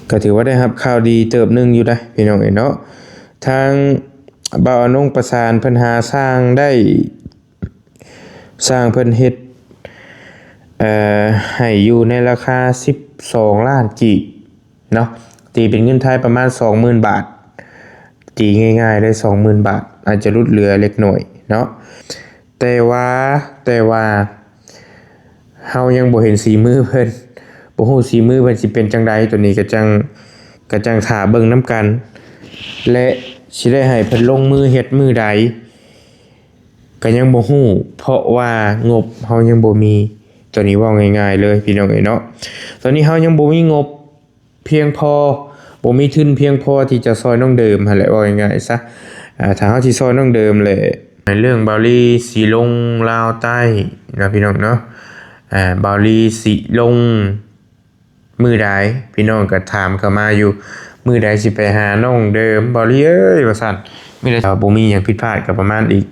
ກໍຖືວ່າໄດ້ຮັບຂ່າວດີເຕີບໜຶ່ງຢູ່ເດ້ພີ່ນ້ອງເອີຍເນາະ. ທາງບ່າວອານົງປະສານເພິ່ນຫາຊ່າງໄດ້ ຊ່າງເພິ່ນເຮັດ ເອີ ໃຫ້ຢູ່ໃນລາຄາສິບສອງລ້ານກີບເນາະ, ຕີເປັນເງິນໄທປະມານສອງໝື່ນບາດ, ຕີງ່າຍໆເລີຍ ສອງໝື່ນບາດ, ອາດຈະຫຼຸດເຫຼືອເລັກນ້ອຍເນາະ. ແຕ່ວ່າ ແຕ່ວ່າ ເຮົາຍັງບໍ່ເຫັນສີມືເພິ່ນ, ບໍ່ຮູ້ສີມືເພິ່ນຊິເປັນຈັ່ງໃດ, ໂຕນີ້ກໍຈັ່ງ ກໍຈັ່ງຖ້າເບິ່ງນຳກັນ ແລະ ຊິໄດ້ໃຫ້ເພິ່ນລົງມືເຮັດມື້ໃດ ກໍຍັງບໍ່ຮູ້, ເພາະວ່າງົບເຮົາຍັງບໍ່ມີ. ໂຕນີ້ເວົ້າງ່າຍໆເລີຍພີ່ນ້ອງເອີຍເນາະ, ຕອນນີ້ເຮົາຍັງບໍ່ມີງົບ ພຽງພໍ, ບໍ່ມີທຶນພຽງພໍທີ່ຈະຊ່ອຍນ້ອງເດີມຫັ້ນແຫຼະ, ເວົ້າງ່າຍໆຊະ. ອາ ຖ້າເຮົາຊິຊ່ອຍນ້ອງເດີມແຫຼະ, ໃນເລື່ອງບ່າວລີຊິລົງລາວໃຕ້ເນາະ ພີ່ນ້ອງເນາະ, ອາ ບ່າວລີຊິລົງມື້ໃດ? ພີ່ນ້ອງກໍຖາມເຂົ້າມາຢູ່, ມື້ໃດຊິໄປຫານ້ອງເດີມ ບ່າວລີເອີຍ ວ່າຊັ້ນ. ມື້ໃດ ຖ້າບໍ່ມີຫຍັງຜິດພາດ ກໍປະມານອີກ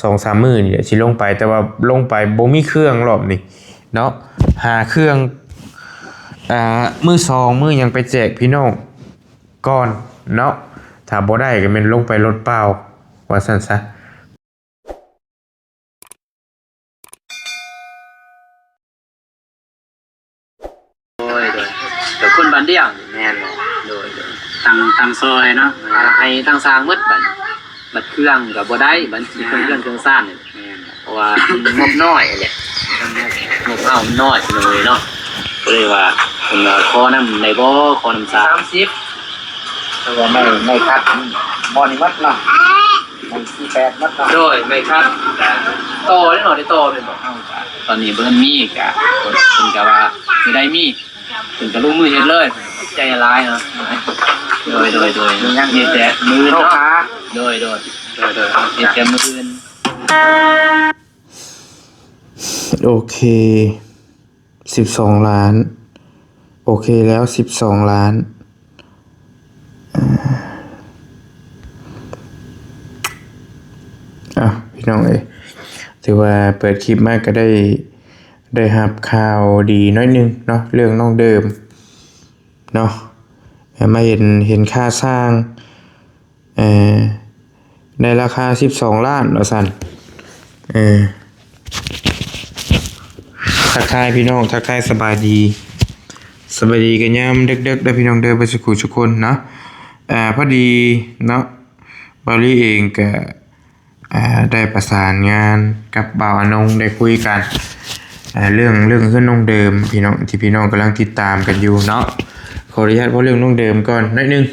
ສອງສາມມື້ນີ້ແຫຼະ ຊິລົງໄປ, ແຕ່ວ່າລົງໄປບໍ່ມີເຄື່ອງລອບນີ້ເນາະ, ຫາເຄື່ອງ ອ່າ ມືສອງ ມືຫຍັງໄປແຈກພີ່ນ້ອງກ່ອນເນາະ, ຖ້າບໍ່ໄດ້ກໍແມ່ນລົງໄປລົດເປົ່າ ວ່າຊັ້ນຊະ. ໂດຍ ໂດຍ ແຕ່ຄົນບ້ານດຽງ. ແມ່ນແຫຼະ. ໂດຍ ໂດຍ ຕັ້ງ ຕັ້ງຊອຍເນາະ, ອ່າ ໃຫ້ຕັ້ງຊ່າງໝົດບັດ, ບັດເຄື່ອງກໍບໍ່ໄດ້, ບັດຊິເຄື່ອງ ເຄື່ອງຊານນີ້. ແມ່ນ ເພາະວ່າມັນງົບນ້ອຍແຫຼະ, ງົບເຮົາມັນນ້ອຍ ພີ່ນ້ອງເອີຍເນາະ. ກໍເລີຍວ່າ ເພິ່ນວ່າຂໍນຳໄດ້ບໍ່ ຂໍນຳຊ່າງ ສາມສິບ ແຕ່ວ່າໄມ້ ໄມ້ຄັດບໍ່ນີ້ໝົດເນາະ, ໄມ້ສີ່ແປດໝົດເນາະ. ໂດຍ ໄມ້ຄັດ ຕໍ່ເດ້ເນາະ, ໄດ້ຕໍ່ແມ່ນບໍ່? ເຮົາກໍຕອນນີ້ບໍ່ທັນມີ, ກະເພິ່ນກໍວ່າຊິໄດ້ມີ ເພິ່ນກໍລົງມືເຮັດເລີຍ, ຂອບໃຈຫຼາຍເນາະ. ໂດຍ ໂດຍ ໂດຍ ມີແຕ່ມື້ອື່ນເນາະ. ໂດຍ ໂດຍ ໂດຍ ໂດຍ ເຮັດແຕ່ມື້ອື່ນ. ໂອເຄ ສິບສອງລ້ານ, ໂອເຄແລ້ວ ສິບສອງລ້ານ. ອ່າ ພີ່ນ້ອງເອີຍ ຖືວ່າເປີດຄລິບມາກໍໄດ້ ໄດ້ຮັບຂ່າວດີໜ້ອຍໜຶ່ງເນາະ, ເລື່ອງນ້ອງເດີມເນາະ, ມາເຫັນ ເຫັນຄ່າສ້າງ ເອີ ໃນລາຄາສິບສອງລ້ານວ່າຊັ້ນ. ເອີ ທັກທາຍພີ່ນ້ອງ, ທັກທາຍສະບາຍດີ, ສະບາຍດີກັນຍາມເດິກໆເດີພີ່ນ້ອງເດີ ເບິດສຸຂູສຸຄົນເນາະ. ອາ ພໍດີເນາະ ບ່າວລີເອງກະ ອາ ໄດ້ປະສານງານກັບບ່າວອານົງ ໄດ້ຄຸຍກັນ ອາ ເລື່ອງ ເລື່ອງເຮືອນນ້ອງເດີມ ພີ່ນ້ອງ ທີ່ພີ່ນ້ອງກຳລັງຕິດຕາມກັນຢູ່ເນາະ. ຂໍອະນຸຍາດເວົ້າເລື່ອງນ້ອງເດີມກ່ອນໜ້ອຍໜຶ່ງ.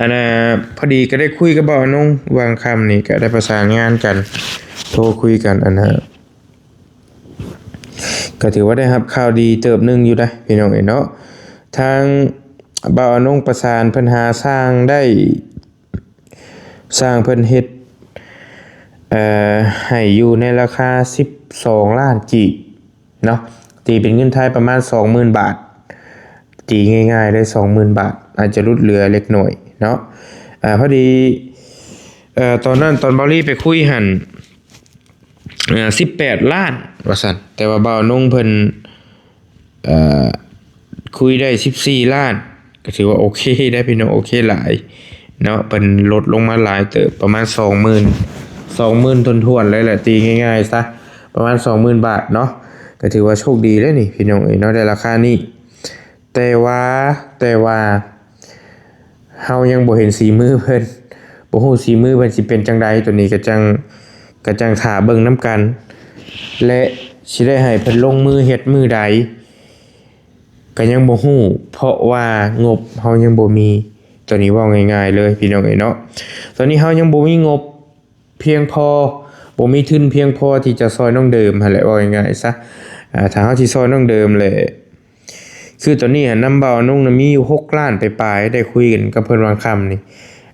ອັນນ່າ ພໍດີກໍໄດ້ຄຸຍກັບບ່າວອານົງ ຫວ່າງຄ່ຳນີ້ກໍໄດ້ປະສານງານກັນ ໂທຄຸຍກັນ ອັນນ່າ ກໍຖືວ່າໄດ້ຮັບຂ່າວດີເຕີບໜຶ່ງຢູ່ເດ້ພີ່ນ້ອງເອີຍເນາະ. ທາງບ່າວອານົງປະສານເພິ່ນຫາຊ່າງໄດ້ ຊ່າງເພິ່ນເຮັດ ເອີ ໃຫ້ຢູ່ໃນລາຄາສິບສອງລ້ານກີບເນາະ, ຕີເປັນເງິນໄທປະມານສອງໝື່ນບາດ, ຕີງ່າຍໆເລີຍ ສອງໝື່ນບາດ, ອາດຈະຫຼຸດເຫຼືອເລັກນ້ອຍເນາະ. ອາ ພໍດີ ເອີ ຕອນນັ້ນ ຕອນບ່າວລີໄປຄຸຍຫັ້ນ ເອີ ສິບແປດລ້ານວ່າຊັ້ນ, ແຕ່ວ່າບ່າວນົງເພິ່ນ ເອີ ຄຸຍໄດ້ສິບສີ່ລ້ານ ກໍຖືວ່າໂອເຄໄດ໋ພີ່ນ້ອງ, ໂອເຄຫຼາຍເນາະ. ເພິ່ນລົດລົງມາຫຼາຍເຕີບ ປະມານສອງໝື່ນ ສອງໝື່ນຖ້ວນໆເລີຍແຫຼະ, ຕີງ່າຍໆຊະ ປະມານສອງໝື່ນບາດເນາະ, ກໍຖືວ່າໂຊກດີແລ້ວນີ້ພີ່ນ້ອງເອີຍເນາະ ໄດ້ລາຄານີ້. ແຕ່ວ່າ ແຕ່ວ່າ ເຮົາຍັງບໍ່ເຫັນສີມືເພິ່ນ, ບໍ່ຮູ້ສີມືເພິ່ນຊິເປັນຈັ່ງໃດ, ໂຕນີ້ກໍຈັ່ງ ກໍຈັ່ງຖ້າເບິ່ງນຳກັນ ແລະ ຊິໄດ້ໃຫ້ເພິ່ນລົງມືເຮັດມື້ໃດ ກໍຍັງບໍ່ຮູ້, ເພາະວ່າງົບເຮົາຍັງບໍ່ມີ. ໂຕນີ້ເວົ້າງ່າຍໆເລີຍພີ່ນ້ອງເອີຍເນາະ, ຕອນນີ້ເຮົາຍັງບໍ່ມີງົບພຽງພໍ, ບໍ່ມີທຶນພຽງພໍທີ່ຈະຊ່ອຍນ້ອງເດີມຫັ້ນແຫຼະ, ເວົ້າງ່າຍໆຊະ. ອາ ຖ້າເຮົາຊິຊ່ອຍນ້ອງເດີມແຫຼະ ຄືຕອນນີ້ຫັ້ນນຳບ່າວອານົງນະມີຢູ່ຫົກລ້ານປາຍໆ, ໄດ້ຄຸຍກັນກັບເພິ່ນຫວ່າງຄ່ຳນີ້,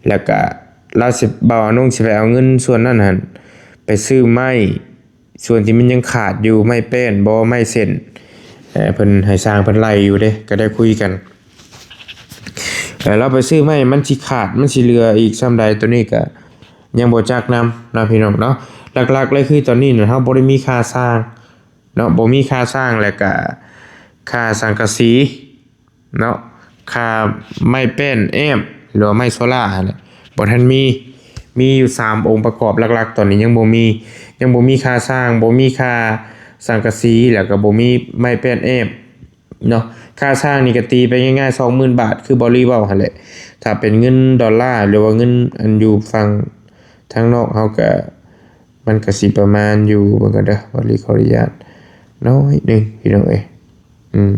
ແລ້ວກະລາວຊິ ບ່າວອານົງຊິໄປເອົາເງິນສ່ວນນັ້ນຫັ້ນໄປຊື້ໄມ້ ສ່ວນທີ່ມັນຍັງຂາດຢູ່, ໄມ້ແປ້ນບໍ ໄມ້ເສັ້ນ, ເອີ ເພິ່ນໃຫ້ຊ່າງເພິ່ນໄລ່ຢູ່ເດ້, ກໍໄດ້ຄຸຍກັນ. ເອີ ລາວໄປຊື້ໄມ້ ມັນຊິຂາດ ມັນຊິເຫຼືອອີກສ່ຳໃດ, ໂຕນີ້ກໍຍັງບໍ່ຈັກນຳເນາະ ພີ່ນ້ອງເນາະ. ຫຼັກໆເລີຍຄືຕອນນີ້ນະ ເຮົາບໍ່ໄດ້ມີຄ່າຊ່າງ ເນາະ, ບໍ່ມີຄ່າສ້າງ ແລ້ວກະຄ່າສັງກະສີເນາະ, ຄ່າໄມ້ແປ້ນແອ້ມ ຫຼືວ່າໄມ້ໂຊລ່າຫັ້ນແຫຼະ ບໍ່ທັນມີ. ມີຢູ່ສາມອົງປະກອບຫຼັກໆ ຕອນນີ້ຍັງບໍ່ມີ ຍັງບໍ່ມີຄ່າຊ່າງ ບໍ່ມີຄ່າສັງກະສີ ແລ້ວກໍບໍ່ມີໄມ້ແປ້ນແອ້ມເນາະ. ຄ່າຊ່າງນີ້ກໍຕີໄປງ່າຍໆ ສອງໝື່ນບາດ ຄືເບົາລີເວົ້າຫັ້ນແຫຼະ. ຖ້າເປັນເງິນດອນລາ ຫຼືວ່າເງິນອັນຢູ່ຝັ່ງທາງນອກເຮົາກໍ ມັນກໍຊິປະມານຢູ່ ເບິ່ງກ່ອນເດີ ເບົາລີຂໍອະນຸຍາດໜ້ອຍໜຶ່ງ ພີ່ນ້ອງເອີຍ. ອືມ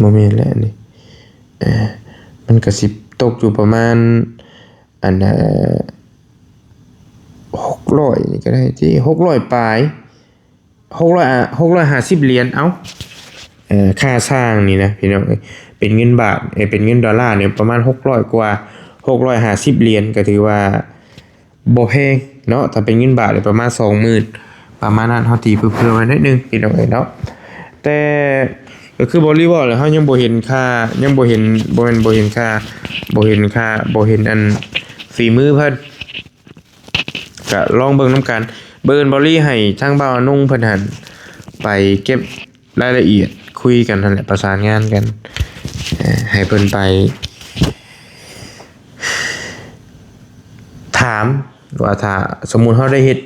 ບໍ່ແມ່ນແຫຼະອັນນີ້ ເອີ ມັນກໍຊິຕົກຢູ່ປະມານ ອັນ ເອີ ຫົກຮ້ອຍນີ້ກໍໄດ້ຕິ ຫົກຮ້ອຍປາຍ ຫົກຮ້ອຍ ອ່າ ຫົກຮ້ອຍຫ້າສິບຫຼຽນ. ເອົ້າ ເອີ ຄ່າຊ່າງນີ້ນະ ພີ່ນ້ອງເອີຍ ເປັນເງິນບາດ ເອີ ເປັນເງິນດອນລານີ້ປະມານຫົກຮ້ອຍກວ່າ ຫົກຮ້ອຍຫ້າສິບຫຼຽນ ກໍຖືວ່າ ບໍ່ແພງເນາະ ຖ້າເປັນເງິນບາດນີ້ປະມານສອງໝື່ນ ປະມານນັ້ນ ເຮົາຕີເພີ່ມໆໄວ້ໜ້ອຍໜຶ່ງ ພີ່ນ້ອງເອີຍເນາະ. ແຕ່ກໍຄືເບົາລີເວົ້າແຫຼະ ເຮົາຍັງບໍ່ເຫັນຄ່າ ຍັງບໍ່ເຫັນ ບໍ່ແມ່ນບໍ່ເຫັນຄ່າ ບໍ່ເຫັນຄ່າ ບໍ່ເຫັນອັນຝີມືເພິ່ນ ກະລອງເບິ່ງນຳກັນ. ມື້ອື່ນເບົາລີໃຫ້ທາງບ່າວອານົງເພິ່ນຫັ້ນໄປເກັບ ລາຍລະອຽດ ຄຸຍກັນຫັ້ນແຫຼະ ປະສານງານກັນ ເອີ ໃຫ້ເພິ່ນໄປຖາມວ່າ ຖ້າສົມມຸດເຮົາໄດ້ເຮັດ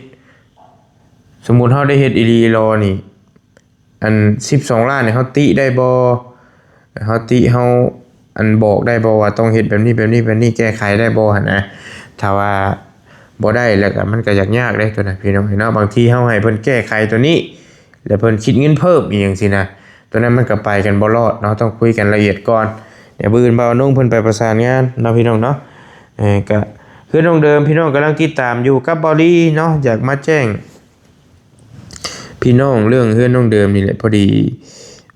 ສົມມຸດເຮົາໄດ້ເຮັດອີ່ຫຼີອີ່ຫຼໍນີ້ ອັນສິບສອງລ້ານນີ້ເຮົາຕິໄດ້ບໍ່? ເຮົາຕິ ເຮົາ ອັນ ບອກໄດ້ບໍ່ວ່າຕ້ອງເຮັດແບບນີ້ ແບບນີ້ ແບບນີ້ ແກ້ໄຂໄດ້ບໍ່ຫັ້ນນະ? ຖ້າວ່າບໍ່ໄດ້ແລ້ວກໍ ມັນກໍຢາກຍາກເດ້ຕົວນັ້ນ ພີ່ນ້ອງເອີຍເນາະ. ບາງທີເຮົາໃຫ້ເພິ່ນແກ້ໄຂຕົວນີ້ ແລ້ວເພິ່ນຄິດເງິນເພີ່ມອີ່ຫຍັງຊີ້ນະ ຕົວນັ້ນມັນກໍໄປກັນບໍ່ລອດເນາະ. ຕ້ອງຄຸຍກັນລະອຽດກ່ອນ. ດຽວມື້ອື່ນບ່າວອານົງເພິ່ນໄປປະສານງານເນາະ ພີ່ນ້ອງເນາະ. ເອີ ກໍເຮືອນນ້ອງເດີມ ພີ່ນ້ອງກຳລັງຕິດຕາມຢູ່ກັບເບົາລີເນາະ ຢາກມາແຈ້ງ ພີ່ນ້ອງເລື່ອງເຮືອນນ້ອງເດີມນີ້ແຫຼະ. ພໍດີ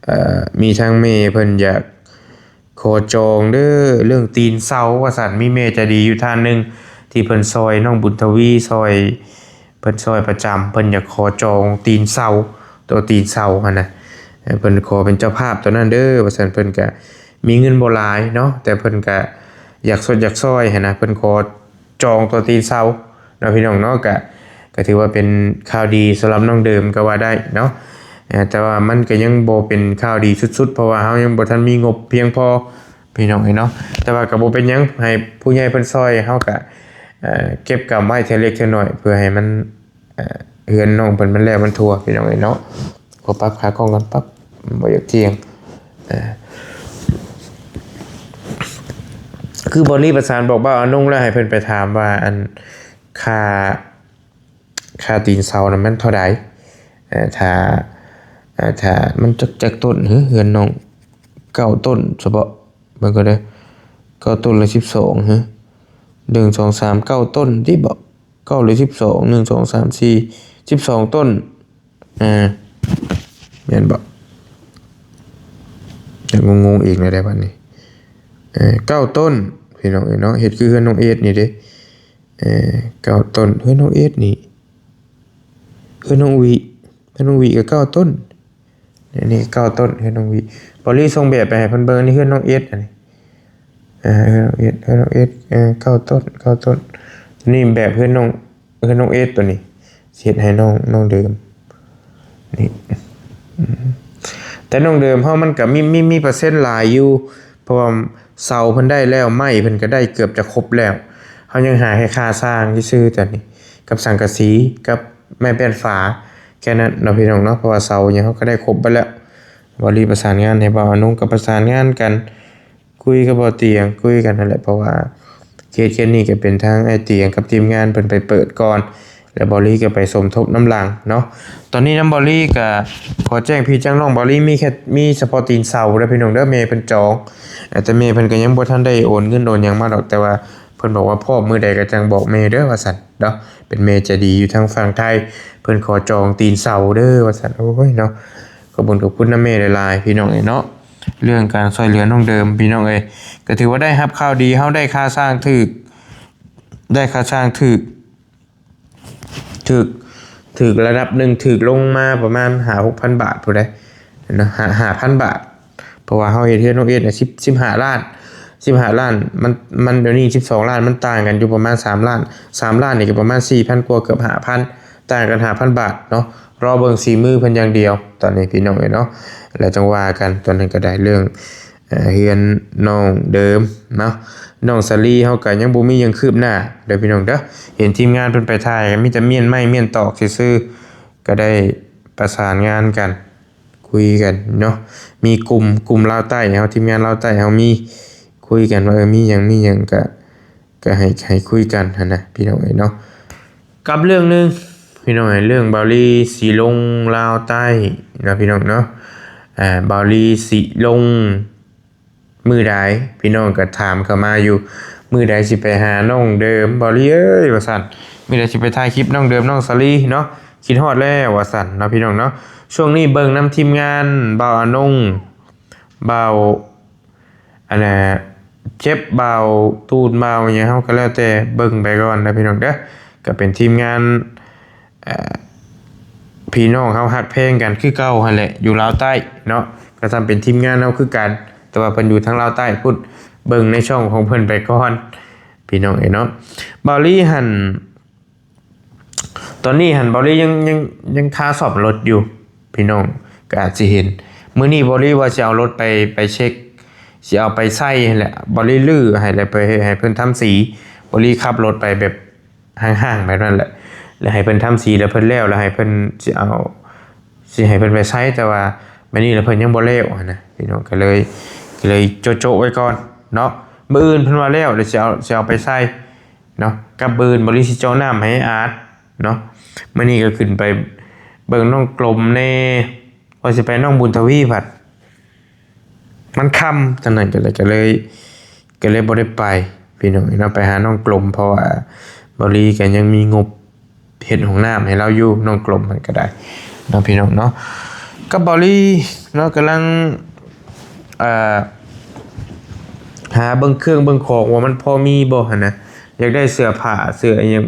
ເອີ ມີທາງແມ່ເພິ່ນຢາກຂໍຈອງເດີ ເລື່ອງຕີນເສົາວ່າຊັ້ນ. ມີແມ່ໃຈດີຢູ່ທ່ານໜຶ່ງທີ່ເພິ່ນຊ່ອຍນ້ອງບຸນທະວີ ຊ່ອຍ ເພິ່ນຊ່ອຍປະຈຳ ເພິ່ນຢາກຂໍຈອງຕີນເສົາ ຕົວຕີນເສົາຫັ້ນນະ ເອີ ເພິ່ນຂໍເປັນເຈົ້າພາບຕົວນັ້ນເດີວ່າຊັ້ນ. ເພິ່ນກະມີເງິນບໍ່ຫຼາຍເນາະ ແຕ່ເພິ່ນກະຢາກຊົດຢາກຊ່ອຍຫັ້ນນະ ເພິ່ນຂໍ ຈອງຕົວຕີນເສົາເນາະ ພີ່ນ້ອງເນາະ. ກະ ກະຖືວ່າເປັນຂ່າວດີສຳລັບນ້ອງເດີມກໍວ່າໄດ້ເນາະ ເອີ ແຕ່ວ່າມັນກໍຍັງບໍ່ເປັນຂ່າວດີສຸດໆ ເພາະວ່າເຮົາຍັງບໍ່ທັນມີງົບພຽງພໍ ພີ່ນ້ອງເອີຍເນາະ. ແຕ່ວ່າກໍບໍ່ເປັນຫຍັງ ໃຫ້ຜູ້ໃຫຍ່ເພິ່ນຊ່ອຍ ເຮົາກະ ເອີ ເກັບກຳໄວ້ເທື່ອເລັກເທື່ອນ້ອຍ ເພື່ອໃຫ້ມັນ ເອີ ເຮືອນນ້ອງເພິ່ນມັນແລ້ວມັນທົ່ວ ພີ່ນ້ອງເອີຍເນາະ. ຂໍປັບຂາກ້ອງກ່ອນ ປັບ ບໍ່ຢາກທ່ຽງ. ເອີ ຄືເບົາລີປະສານບອກບ່າວອານົງແລ້ວ ໃຫ້ເພິ່ນໄປຖາມວ່າ ອັນ ຄ່າ ຄ່າຕີນເສົານະມັນເທົ່າໃດ? ເອີ ຖ້າ ເອີ ຖ້າມັນຈັກ ຈັກຕົ້ນຫື? ເຮືອນນ້ອງເກົ້າຕົ້ນສະເບາະ ເບິ່ງກ່ອນເດີ ເກົ້າຕົ້ນລະສິບສອງຫື? ໜຶ່ງ ສອງ ສາມ ເກົ້າຕົ້ນຕິເບາະ? ເກົ້າ ຫຼື ສິບສອງ ໜຶ່ງ ສອງ ສາມ ສີ່ ສິບສອງຕົ້ນ ອ່າ ແມ່ນບໍ່? ຍັງງົງໆອີກແນວໃດບັດນີ້. ເອີ ເກົ້າຕົ້ນ ພີ່ນ້ອງເອີຍເນາະ ເຮັດຄືເຮືອນນ້ອງເອດນີ້ເດ້. ເອີ ເກົ້າຕົ້ນ ເຮືອນນ້ອງເອດນີ້ ເຮືອນນ້ອງຫວີ ເຮືອນນ້ອງຫວີກໍເກົ້າຕົ້ນ. ນີ້ເກົ້າຕົ້ນ ເຮືອນນ້ອງຫວີ ເບົາລີສົ່ງແບບໄປໃຫ້ເພິ່ນເບິ່ງ. ນີ້ເຮືອນນ້ອງເອດ ອັນນີ້ ເອີ ເຮືອນນ້ອງເອດ ເຮືອນນ້ອງເອດ ເອີ ເກົ້າຕົ້ນ ເກົ້າຕົ້ນ. ນີ້ແບບເຮືອນນ້ອງ ເຮືອນນ້ອງເອດຕົວນີ້ ຊິເຮັດໃຫ້ນ້ອງ ນ້ອງເດີມນີ້ ອືມ ແຕ່ນ້ອງເດີມເຮົາມັນກໍມີ ມີ ມີເປີເຊັນຫຼາຍຢູ່ ເພາະວ່າເສົາເພິ່ນໄດ້ແລ້ວ ໄມ້ເພິ່ນກໍໄດ້ເກືອບຈະຄົບແລ້ວ ເຮົາຍັງຫາແຄ່ຄ່າຊ່າງຊື່ໆ ຕອນນີ້ ກັບສັງກະສີ ກັບໄມ້ແປ້ນຝາ ແຄ່ນັ້ນເນາະ ພີ່ນ້ອງເນາະ. ເພາະວ່າເສົາຫຍັງເຮົາກໍໄດ້ຄົບເບິດແລ້ວ ເບົາລີປະສານງານໃຫ້ບ່າວອານົງ ກໍປະສານງານກັນ ຄຸຍກັບບ່າວຕຽງ ຄຸຍກັນຫັ້ນແຫຼະ ເພາະວ່າເຂດ ເຂດນີ້ກໍເປັນທາງອ້າຍຕຽງກັບທີມງານເພິ່ນໄປເປີດກ່ອນ ແລ້ວເບົາລີກໍໄປສົມທົບນຳຫຼັງເນາະ. ຕອນນີ້ນຳເບົາລີກໍຂໍແຈ້ງພີ່ແຈ້ງນ້ອງ ເບົາລີມີແຄ່ ມີສະເພາະຕີນເສົາເດີພີ່ນ້ອງເດີ ແມ່ເພິ່ນຈອງ ແຕ່ແມ່ເພິ່ນກໍຍັງບໍ່ທັນໄດ້ໂອນເງິນໂອນຫຍັງມາດອກ ແຕ່ວ່າເພິ່ນບອກວ່າພ້ອມມື້ໃດກໍຈັ່ງບອກແມ່ເດີວ່າຊັ້ນເນາະ. ເປັນແມ່ໃຈດີຢູ່ທາງຝັ່ງໄທ ເພິ່ນຂໍຈອງຕີນເສົາເດີວ່າຊັ້ນ. ໂອ້ຍເນາະ ຂອບຄຸນ ຂອບຄຸນນຳແມ່ຫຼາຍໆ ພີ່ນ້ອງເອີຍເນາະ. ເລື່ອງການຊ່ວຍເຫຼືອນ້ອງເດີມ ພີ່ນ້ອງເອີຍ ກໍຖືວ່າໄດ້ຮັບຂ່າວດີ ເຮົາໄດ້ຄ່າຊ່າງຖືກ ໄດ້ຄ່າຊ່າງຖືກ ຖືກ ຖືກລະດັບໜຶ່ງ ຖືກລົງມາປະມານຫ້າຫົກພັນບາດພຸ້ນໃດ໋ເນາະ ຫ້າ ຫ້າພັນບາດ. ເພາະວ່າເຮົາເຮັດເຮືອນນ້ອງເອດນະ ສິບ ສິບຫ້າລ້ານ ສິບຫ້າລ້ານ ມັນ ມັນດຽວນີ້ສິບສອງລ້ານ ມັນຕ່າງກັນຢູ່ປະມານສາມລ້ານ ສາມລ້ານນີ້ກໍປະມານສີ່ພັນກວ່າ ເກືອບຫ້າພັນ ຕ່າງກັນຫ້າພັນບາດເນາະ. ລໍເບິ່ງສີມືເພິ່ນຢ່າງດຽວຕອນນີ້ພີ່ນ້ອງເອີຍເນາະ ແລ້ວຈັ່ງວ່າກັນ. ຕອນນັ້ນກໍໄດ້ເລື່ອງ ເອີ ເຮືອນນ້ອງເດີມເນາະ ນ້ອງສາລີເຮົາກໍຍັງບໍ່ມີຫຍັງຄືບໜ້າເດີພີ່ນ້ອງເດີ. ເຫັນທີມງານເພິ່ນໄປຖ່າຍ ກໍມີແຕ່ມ້ຽນໄມ້ມ້ຽນຕອກຊື່ໆ ກໍໄດ້ປະສານງານກັນ ຄຸຍກັນເນາະ. ມີກຸ່ມ ກຸ່ມລາວໃຕ້ເຮົາ ທີມງານລາວໃຕ້ເຮົາມີຄຸຍກັນວ່າ ເອີ ມີຫຍັງ ມີຫຍັງກະ ກະໃຫ້ ໃຫ້ຄຸຍກັນຫັ້ນນະພີ່ນ້ອງເອີຍເນາະ. ກັບເລື່ອງໜຶ່ງພີ່ນ້ອງເອີຍ ເລື່ອງບ່າວລີຊິລົງລາວໃຕ້ເນາະ ພີ່ນ້ອງເນາະ. ອ່າ ບ່າວລີຊິລົງມື້ໃດ? ພີ່ນ້ອງກໍຖາມເຂົ້າມາຢູ່ ມື້ໃດຊິໄປຫານ້ອງເດີມ ບ່າວລີເອີຍ ວ່າຊັ້ນ. ມື້ໃດຊິໄປຖ່າຍຄລິບນ້ອງເດີມ ນ້ອງສາລີເນາະ ຄິດຮອດແລ້ວ ວ່າຊັ້ນເນາະ ພີ່ນ້ອງເນາະ. ຊ່ວງນີ້ເບິ່ງນຳທີມງານ ບ່າວອານົງ ບ່າວ ອັນນ່າ ເຈັບ ບ່າວຕູນ ບ່າວຫຍັງ ເຮົາກໍແລ້ວແຕ່ເບິ່ງໄປກ່ອນນະພີ່ນ້ອງເດີ. ກໍເປັນທີມງານ ເອີ ພີ່ນ້ອງເຮົາຮັກແພງກັນຄືເກົ່າຫັ້ນແຫຼະ ຢູ່ລາວໃຕ້ເນາະ. ກໍຊ້ຳເປັນທີມງານເຮົາຄືກັນ ແຕ່ວ່າເພິ່ນຢູ່ທາງລາວໃຕ້ພຸ້ນ ເບິ່ງໃນຊ່ອງຂອງເພິ່ນໄປກ່ອນ ພີ່ນ້ອງເອີຍເນາະ. ບ່າວລີຫັ້ນ ຕອນນີ້ຫັ້ນ ບ່າວລີຍັງ ຍັງ ຍັງຄາສ້ອມລົດຢູ່ ພີ່ນ້ອງກໍອາດຊິເຫັນ. ມື້ນີ້ບ່າວລີວ່າຊິເອົາລົດໄປ ໄປເຊັກ ຊິເອົາໄປໃສ່ຫັ້ນແຫຼະ. ບ່າວລີຮື້ໃຫ້ແລ້ວ ໄປໃຫ້ເພິ່ນທຳສີ. ບ່າວລີຂັບລົດໄປແບບຫ້າງໆ ແບບນັ້ນແຫຼະ ແລ້ວໃຫ້ເພິ່ນທຳສີ ແລ້ວເພິ່ນແລ້ວ ແລ້ວໃຫ້ເພິ່ນຊິເອົາ ຊິໃຫ້ເພິ່ນໄປໃສ່ ແຕ່ວ່າບາດນີ້ລະເພິ່ນຍັງບໍ່ແລ້ວຫັ້ນນະ ພີ່ນ້ອງ. ກໍເລີຍ ກໍເລີຍໂຈະໆ ໄວ້ກ່ອນເນາະ. ມື້ອື່ນເພິ່ນວ່າແລ້ວ ແລ້ວຊິເອົາ ຊິເອົາໄປໃສ່ເນາະ. ກັບມື້ອື່ນບ່າວລີຊິເຈາະນ້ຳໃຫ້ອາດເນາະ. ມື້ນີ້ກໍຂຶ້ນໄປເບິ່ງນ້ອງກົມແດ່ ວ່າຊິໄປນ້ອງບຸນທະວີ ພັດມັນຄ່ຳ ຕອນນັ້ນກໍເລີຍ ກໍເລີຍ ກໍເລີຍບໍ່ໄດ້ໄປ ພີ່ນ້ອງເນາະ ໄປຫານ້ອງກົມ ເພາະວ່າບ່າວລີກໍຍັງມີງົບ ເຮັດຫ້ອງນ້ຳໃຫ້ລາວຢູ່ ນ້ອງກົມຫັ້ນກໍໄດ້ເນາະ ພີ່ນ້ອງເນາະ. ກັບບ່າວລີເນາະ ກຳລັງ ເອີ ຫາເບິ່ງເຄື່ອງເບິ່ງຂອງວ່າມັນພໍມີບໍ່ຫັ້ນນະ. ຢາກໄດ້ເສື້ອຜ້າ ເສື້ອອີ່ຫຍັງ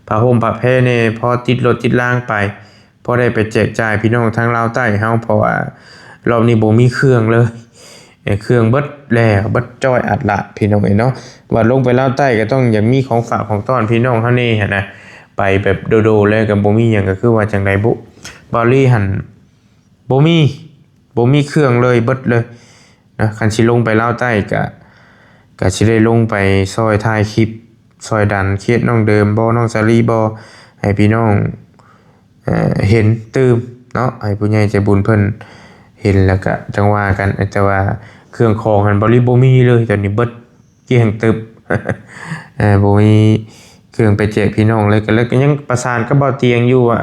ຜ້າຫົ່ມຜ້າແພແດ່ ພໍຕິດລົດຕິດລາງໄປ ພໍໄດ້ໄປແຈກຈ່າຍພີ່ນ້ອງທາງລາວໃຕ້ເຮົາ ເພາະວ່າລອບນີ້ບໍ່ມີເຄື່ອງເລີຍ. ເອີ ເຄື່ອງເບິດແລ້ວ ເບິດຈ້ອຍອັດລາດ ພີ່ນ້ອງເອີຍເນາະ. ວ່າລົງໄປລາວໃຕ້ກໍຕ້ອງຢາກມີຂອງຝາກຂອງຕ້ອນພີ່ນ້ອງເຮົາແດ່ຫັ້ນນະ. ໄປແບບໂດໆ ແລ້ວກໍບໍ່ມີຫຍັງ ກໍຄືວ່າຈັ່ງໃດບຸ ບ່າວລີຫັ້ນ ບໍ່ມີ ບໍ່ມີເຄື່ອງເລີຍ ເບິດເລີຍນະ. ຄັນຊິລົງໄປລາວໃຕ້ກະ ກະຊິໄດ້ລົງໄປຊ່ອຍຖ່າຍຄລິບ ຊ່ອຍດັນເຄສນ້ອງເດີມບໍ ນ້ອງສາລີບໍ ໃຫ້ພີ່ນ້ອງ ເອີ ເຫັນຕື່ມເນາະ ໃຫ້ຜູ້ໃຫຍ່ໃຈບຸນເພິ່ນເຫັນ ແລ້ວກະຈັ່ງວ່າກັນ. ແຕ່ວ່າເຄື່ອງຂອງຫັ້ນ ບ່າວລີບໍ່ມີເລີຍ ຕອນນີ້ເບິດ ກ້ຽງຕຶບ ເອີ ບໍ່ມີເຄື່ອງໄປແຈກພີ່ນ້ອງເລີຍ. ກໍເລີຍ ກໍຍັງປະສານກັບບ່າວຕຽງຢູ່ວ່າ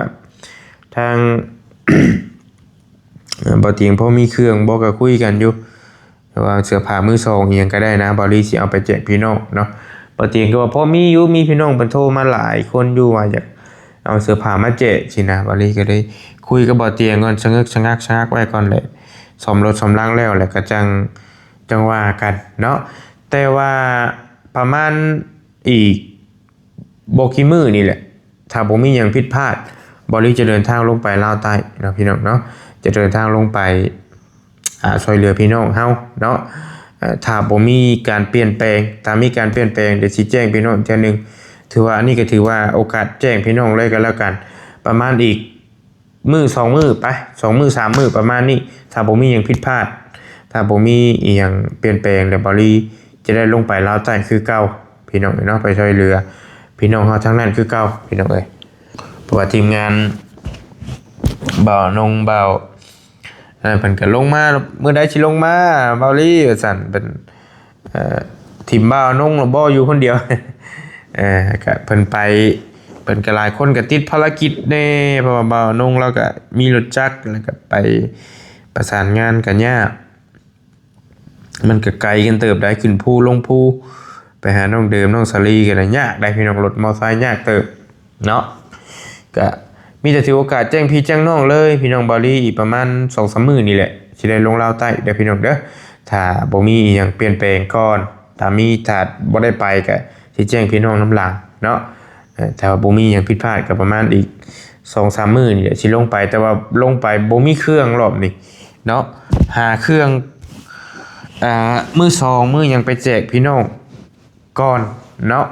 ທາງ ເອີ ບ່າວຕຽງພໍມີເຄື່ອງບໍ່ ກໍຄຸຍກັນຢູ່ ແຕ່ວ່າເສື້ອຜ້າມືສອງອີ່ຫຍັງກໍໄດ້ນະ ບ່າວລີຊິເອົາໄປແຈກພີ່ນ້ອງເນາະ. ບ່າວຕຽງກໍວ່າພໍມີຢູ່ ມີພີ່ນ້ອງເພິ່ນໂທມາຫຼາຍຄົນຢູ່ວ່າຢາກເອົາເສື້ອຜ້າມາແຈກຊີ້ນະ. ບ່າວລີກໍເລີຍຄຸຍກັບບ່າວຕຽງກ່ອນ ສະເຫງຶກສະຫງັກສະຫງັກໄວ້ກ່ອນແຫຼະ ສ້ອມລົດສ້ອມລາງແລ້ວ ແລ້ວກໍຈັ່ງ ຈັ່ງວ່າກັນເນາະ. ແຕ່ວ່າປະມານອີກບໍ່ກີ່ມື້ນີ້ແຫຼະ ຖ້າບໍ່ມີຫຍັງຜິດພາດ ບ່າວລີຈະເດີນທາງລົງໄປລາວໃຕ້ເນາະ ພີ່ນ້ອງເນາະ ຈະເດີນທາງລົງໄປ ອາ ຊ່ວຍເຫຼືອພີ່ນ້ອງເຮົາເນາະ. ເອີ ຖ້າບໍ່ມີການປ່ຽນແປງ ຖ້າມີການປ່ຽນແປງ ດຽວຊິແຈ້ງພີ່ນ້ອງເທື່ອໜຶ່ງ. ຖືວ່າ ອັນນີ້ກໍຖືວ່າໂອກາດແຈ້ງພີ່ນ້ອງເລີຍກໍແລ້ວກັນ ປະມານອີກ ມື້ສອງມື້ໄປ ສອງມື້ສາມມື້ປະມານນີ້ ຖ້າບໍ່ມີຫຍັງຜິດພາດ ຖ້າບໍ່ມີອີ່ຫຍັງປ່ຽນແປງ ແລ້ວບ່າວລີຈະໄດ້ລົງໄປລາວໃຕ້ຄືເກົ່າ ພີ່ນ້ອງເອີຍເນາະ ໄປຊ່ວຍເຫຼືອພີ່ນ້ອງເຮົາທາງນັ້ນຄືເກົ່າ ພີ່ນ້ອງເອີຍ. ເພາະວ່າທີມງານບ່າວນົງ ບ່າວ ເອີ ເພິ່ນກໍລົງມາ ມື້ໃດຊິລົງມາບ່າວລີ ວ່າຊັ້ນ ເພິ່ນ ເອີ ຖິ້ມບ່າວນົງແລ້ວບໍ່ ຢູ່ຄົນດຽວ ເອີ ກະເພິ່ນໄປ ເພິ່ນກະຫຼາຍຄົນກະຕິດພາລະກິດແດ່ ເພາະວ່າບ່າວນົງລາວກະມີລົດຈັກ ແລ້ວກະໄປປະສານງານກະຍາກ ມັນກະໄກກັນເຕີບໃດ໋ ຂຶ້ນພູລົງພູ ໄປຫານ້ອງເດີມ ນ້ອງສາລີ ກະໄດ້ຍາກໃດ໋ ພີ່ນ້ອງ ລົດມໍໄຊຍາກເຕີບ ເນາະ ກະມີແຕ່ຖືໂອກາດແຈ້ງພີ່ແຈ້ງນ້ອງເລີຍ ພີ່ນ້ອງ ບ່າວລີ ອີກປະມານສອງສາມມື້ນີ້ແຫຼະ ຊິໄດ້ລົງລາວໃຕ້ເດີພີ່ນ້ອງເດີ ຖ້າບໍ່ມີອີ່ຫຍັງປ່ຽນແປງກ່ອນ ຖ້າມີ ຖ້າບໍ່ໄດ້ໄປກະຊິແຈ້ງພີ່ນ້ອງນຳຫຼັງເນາະ. ເອີ ຖ້າວ່າບໍ່ມີຫຍັງຜິດພາດກະປະມານອີກສອງສາມມື້ນີ້ແຫຼະຊິລົງໄປ ແຕ່ວ່າລົງໄປບໍ່ມີເຄື່ອງລອບນີ້ເນາະ ຫາເຄື່ອງ ອາ ມື້ສອງມື້ຫຍັງໄປແຈກພີ່ນ້ອງ ກ່ອນເນາະ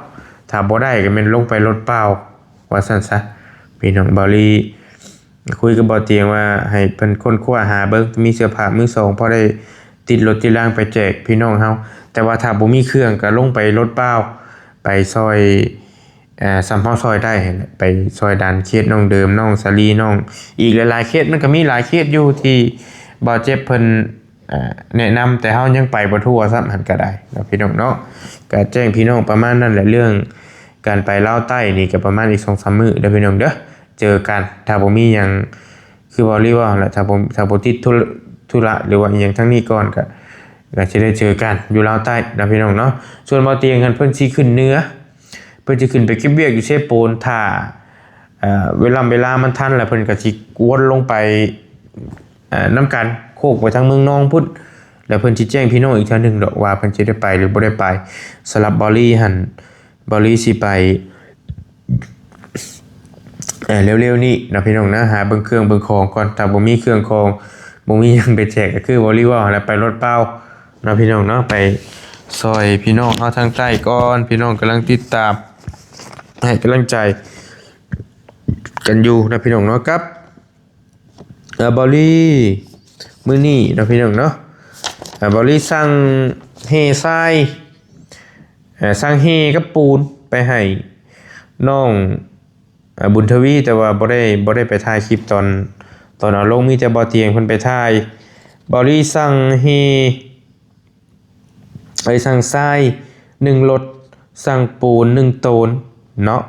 ຖ້າບໍ່ໄດ້ກໍແມ່ນລົງໄປລົດເປົ່າ ວ່າຊັ້ນຊະ ພີ່ນ້ອງ ບ່າວລີ ຄຸຍກັບບໍ່ຕຽງວ່າໃຫ້ເພິ່ນຄົ້ນຄວ້າຫາເບິ່ງ ມີເສື້ອຜ້າມືສອງ ພໍໄດ້ຕິດລົດຕິດລາງໄປແຈກພີ່ນ້ອງເຮົາ. ແຕ່ວ່າຖ້າບໍ່ມີເຄື່ອງກໍລົງໄປລົດເປົ່າ ໄປຊ່ອຍ ເອີ່ ສ່ຳເຮົາຊ່ອຍໄດ້ຫັ້ນແຫຼະ ໄປຊ່ອຍດັນເຄສນ້ອງເດີມ ນ້ອງສາລີ ນ້ອງ ອີກຫຼາຍໆເຄສ. ມັນກໍມີຫຼາຍເຄສຢູ່ທີ່ບ່າວເຈັບເພິ່ນ ເອີ່ ແນະນຳ ແຕ່ເຮົາຍັງໄປບໍ່ທົ່ວຊ້ຳຫັ້ນກໍໄດ້ເນາະ ພີ່ນ້ອງເນາະ. ກໍແຈ້ງພີ່ນ້ອງປະມານນັ້ນແຫຼະ ເລື່ອງການໄປລາວໃຕ້ນີ້ ກໍປະມານອີກສອງສາມມື້ເດີພີ່ນ້ອງເດີ ເຈີກັນ. ຖ້າບໍ່ມີຫຍັງ ຄືເວົ້າລີເວົ້າຫັ້ນແຫຼະ ຖ້າບໍ່ ຖ້າບໍ່ຕິດທຸລະ ທຸລະ ຫຼືວ່າອີ່ຫຍັງທາງນີ້ກ່ອນ ກໍ ກໍຊິໄດ້ເຈີກັນຢູ່ລາວໃຕ້ເນາະ ພີ່ນ້ອງເນາະ. ສ່ວນບ່າວຕຽງຫັ້ນ ເພິ່ນຊິຂຶ້ນເໜືອ ເພິ່ນຊິຂຶ້ນໄປເກັບວຽກຢູ່ເຊໂປນ ຖ້າ ເອີ່ ເວລາ ເວລາມັນທັນແລ້ວ ເພິ່ນກໍຊິວົນລົງໄປ ເອີ່ ນຳກັນ ໂຄກໄປທາງເມືອງນອງພຸ້ນ ແລ້ວເພິ່ນຊິແຈ້ງພີ່ນ້ອງອີກເທື່ອໜຶ່ງດອກວ່າເພິ່ນຊິໄດ້ໄປ ຫຼືບໍ່ໄດ້ໄປ. ສຳລັບບ່າວລີຫັ້ນ ບ່າວລີຊິໄປ ເອີ່ ເລັວໆນີ້ເນາະ ພີ່ນ້ອງນະ ຫາເບິ່ງເຄື່ອງເບິ່ງຂອງກ່ອນ. ຖ້າບໍ່ມີເຄື່ອງຂອງ ບໍ່ມີຫຍັງໄປແຈກ ກໍຄືບ່າວລີເວົ້າຫັ້ນແຫຼະ ໄປລົດເປົ່າເນາະ ພີ່ນ້ອງເນາະ ໄປຊ່ອຍພີ່ນ້ອງເຮົາທາງໃຕ້ກ່ອນ. ພີ່ນ້ອງກຳລັງຕິດຕາມ ໃຫ້ກຳລັງໃຈກັນຢູ່ເນາະ ພີ່ນ້ອງເນາະ ກັບ ເອີ່ ບ່າວລີ ມື້ນີ້ເນາະ ພີ່ນ້ອງເນາະ ເອີ່ ບ່າວລີສັ່ງແຮ່ຊາຍ ເອີ່ ສັ່ງແຮ່ກັບປູນໄປໃຫ້ນ້ອງ ເອີ່ ບຸນທະວີ ແຕ່ວ່າບໍ່ໄດ້ ບໍ່ໄດ້ໄປຖ່າຍຄລິບຕອນ ຕອນເອົາລົງ ມີແຕ່ບ່າວຕຽງເພິ່ນໄປຖ່າຍ. ບ່າວລີສັ່ງແຮ່ ເອີ່ ສັ່ງຊາຍໜຶ່ງລົດ ສັ່ງປູນໜຶ່ງໂຕນເນາະ.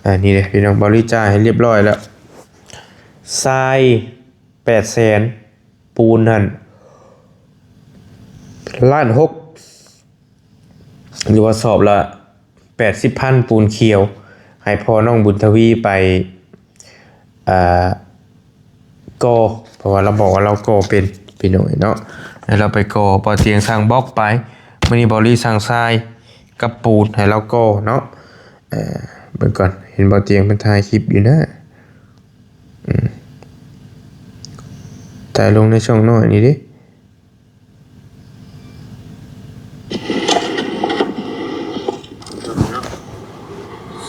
ອັນນີ້ເດ້ພີ່ນ້ອງ ບ່າວລີຈ່າຍໃຫ້ຮຽບຮ້ອຍແລ້ວ ຊາຍແປດແສນ ປູນຫັ້ນລ້ານຫົກ ຫຼືວ່າສອບລະແປດສິບພັນ ປູນຂຽວ ໃຫ້ພໍ່ນ້ອງບຸນທະວີໄປ ອ່າ ກໍ່ ເພາະວ່າລາວບອກວ່າລາວກໍ່ເປັນ ພີ່ນ້ອງເນາະ ໃຫ້ລາວໄປກໍ່. ບ່າວຕຽງສັ່ງບລັອກໄປ ມື້ນີ້ບ່າວລີສັ່ງຊາຍກັບປູນໃຫ້ລາວກໍ່ເນາະ. ເອີ ເບິ່ງກ່ອນ ເຫັນບ່າວຕຽງເພິ່ນຖ່າຍຄລິບຢູ່ນະ ອືມ ຖ່າຍລົງໃນຊ່ອງນ້ອຍນີ້ເດ້.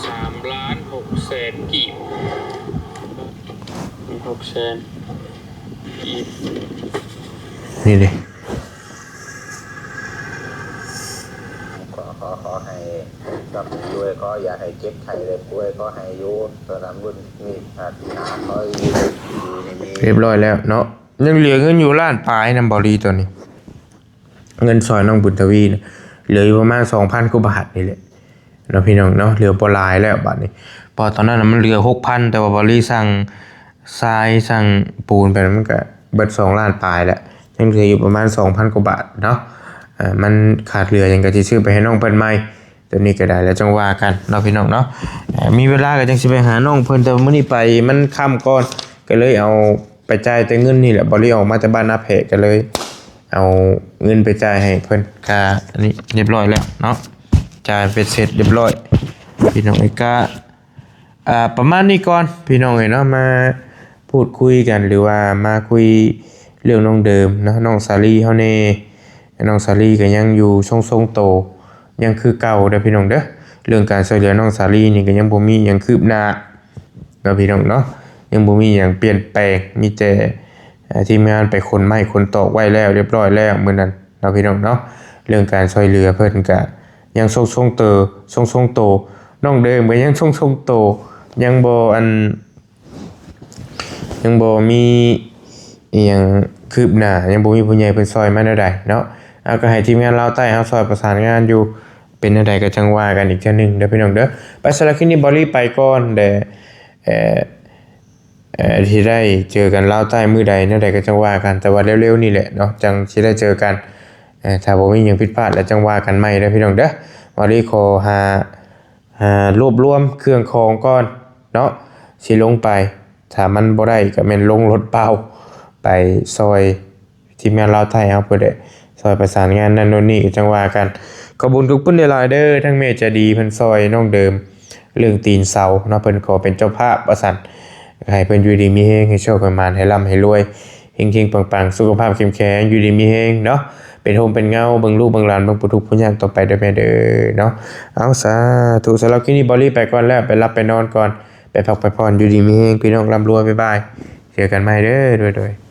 ສາມລ້ານຫົກແສນກີບ ຫົກແສນກີບ ນີ້ເດ້. ຂໍ ຂໍ ຂໍໃຫ້ຮ່ຳໃຫ້ລວຍ ຂໍຢ່າໃຫ້ເຈັບໄຂ້ໄດ້ປ່ວຍ ຂໍໃຫ້ຢູ່ສະໜາມບຸນນີ້ ອາທິດໜ້າ ຂໍຢູ່ດີມີແຮງ ຮຽບຮ້ອຍແລ້ວເນາະ. ຍັງເຫຼືອເງິນຢູ່ລ້ານປາຍນຳບ່າວລີຕອນນີ້ ເງິນຊ່ອຍນ້ອງບຸນທະວີນະ ເຫຼືອຢູ່ປະມານສອງພັນກວ່າບາດນີ້ແຫຼະເນາະ ພີ່ນ້ອງເນາະ ເຫຼືອບໍ່ຫຼາຍແລ້ວບາດນີ້. ເພາະຕອນນັ້ນນະມັນເຫຼືອຫົກພັນ ແຕ່ວ່າບ່າວລີສັ່ງຊາຍ ສັ່ງປູນໄປ ມັນກະເບິດສອງລ້ານປາຍແລ້ວ ຍັງເຫຼືອຢູ່ປະມານສອງພັນກວ່າບາດເນາະ. ເອີ ມັນຂາດເຫຼືອຫຍັງກະຊິຊື້ໄປໃຫ້ນ້ອງເພິ່ນໃໝ່ ໂຕນີ້ກໍໄດ້ ແລ້ວຈັ່ງວ່າກັນເນາະ ພີ່ນ້ອງເນາະ. ເອີ ມີເວລາກໍຈັ່ງຊິໄປຫານ້ອງເພິ່ນ ແຕ່ວ່າມື້ນີ້ໄປມັນຄ່ຳກ່ອນ ກໍເລີຍເອົາໄປຈ່າຍແຕ່ເງິນນີ້ແຫຼະ. ບໍ່ໄດ້ອອກມາແຕ່ບ້ານນາແພະ ກໍເລີຍເອົາເງິນໄປຈ່າຍໃຫ້ເພິ່ນ ກະອັນນີ້ຮຽບຮ້ອຍແລ້ວເນາະ ຈ່າຍເບັດເສັດຮຽບຮ້ອຍ ພີ່ນ້ອງເອີຍ. ກະ ອ່າ ປະມານນີ້ກ່ອນ ພີ່ນ້ອງເອີຍເນາະ ມາພູດຄຸຍກັນ ຫຼືວ່າມາຄຸຍເລື່ອງນ້ອງເດີມເນາະ ນ້ອງສາລີເຮົາແດ່. ນ້ອງສາລີກໍຍັງຢູ່ຊົງໆໂຕ ຍັງຄືເກົ່າເດີພີ່ນ້ອງເດີ. ເລື່ອງການຊ່ວຍເຫຼືອນ້ອງສາລີນີ້ກໍຍັງບໍ່ມີຫຍັງຄືບໜ້າເນາະ ພີ່ນ້ອງເນາະ ຍັງບໍ່ມີຫຍັງປ່ຽນແປງ. ມີແຕ່ ເອີ່ ທີມງານໄປຂົນໄມ້ຂົນຕອກໄວ້ແລ້ວ ຮຽບຮ້ອຍແລ້ວມື້ນັ້ນເນາະ ພີ່ນ້ອງເນາະ. ເລື່ອງການຊ່ວຍເຫຼືອເພິ່ນກະຍັງຊົງໆເຕີ ຊົງໆໂຕ. ນ້ອງເດີມກໍຍັງຊົງໆໂຕ ຍັງບໍ່ອັນ ຍັງບໍ່ມີອີ່ຫຍັງຄືບໜ້າ ຍັງບໍ່ມີຜູ້ໃຫຍ່ເພິ່ນຊ່ອຍມາແນວໃດເນາະ. ເອົາ ກໍໃຫ້ທີມງານລາວໃຕ້ເຮົາຊ່ອຍປະສານງານຢູ່ ເປັນແນວໃດກໍຈັ່ງວ່າກັນອີກເທື່ອໜຶ່ງເດີພີ່ນ້ອງເດີ. ໄປ ສຳລັບຄລິບນີ້ ບ່າວລີໄປກ່ອນເດີ ເອີ ເອີ ທີ່ໄດ້ເຈີກັນລາວໃຕ້ມື້ໃດແນວໃດກໍຈັ່ງວ່າກັນ ແຕ່ວ່າເລັວໆນີ້ແຫຼະເນາະ ຈັ່ງຊິໄດ້ເຈີກັນ. ເອີ ຖ້າບໍ່ມີຫຍັງຜິດພາດແລ້ວຈັ່ງວ່າກັນໃໝ່ເດີພີ່ນ້ອງເດີ. ບ່າວລີຂໍຫາ ຫາລວບລວມເຄື່ອງຂອງກ່ອນເນາະ ຊິລົງໄປ ຖ້າມັນບໍ່ໄດ້ກໍແມ່ນລົງລົດເປົ່າໄປຊ່ອຍທີມງານລາວໃຕ້ເຮົາ ເພື່ອໄດ້ຊ່ອຍປະສານງານນັ້ນໂນ່ນນີ້ ກໍຈັ່ງວ່າກັນ. ຂອບຄຸນຂອບຄຸນຫຼາຍໆເດີ ທັງແມ່ໃຈດີເພິ່ນຊ່ອຍນ້ອງເດີມເລື່ອງຕີນເສົາເນາະ ເພິ່ນຂໍເປັນເຈົ້າພາບວ່າຊັ້ນ. ໃຫ້ເພິ່ນຢູ່ດີມີແຮງ ໃຫ້ໂຊກໃຫ້ໝານ ໃຫ້ລ່ຳໃຫ້ລວຍ ເຮັງໆປັງໆ ສຸຂະພາບເຂັ້ມແຂງ ຢູ່ດີມີແຮງເນາະ ເປັນຮົ່ມເປັນເງົາ ເບິ່ງລູກເບິ່ງຫຼານ ເບິ່ງຜູ້ທຸກຜູ້ຍາກຕໍ່ໄປເດີແມ່ເດີເນາະ. ເອົາ ສາທຸ. ສຳລັບຄລິບນີ້ ບ່າວລີໄປກ່ອນແລ້ວ ໄປຫຼັບໄປນອນກ່ອນ ໄປພັກໄປຜ່ອນ ຢູ່ດີມີແຮງ ພີ່ນ້ອງ ລ່ຳລວຍ ບາຍບາຍ. ເຈີກັນໃໝ່ເດີ ໂດຍ ໂດຍ.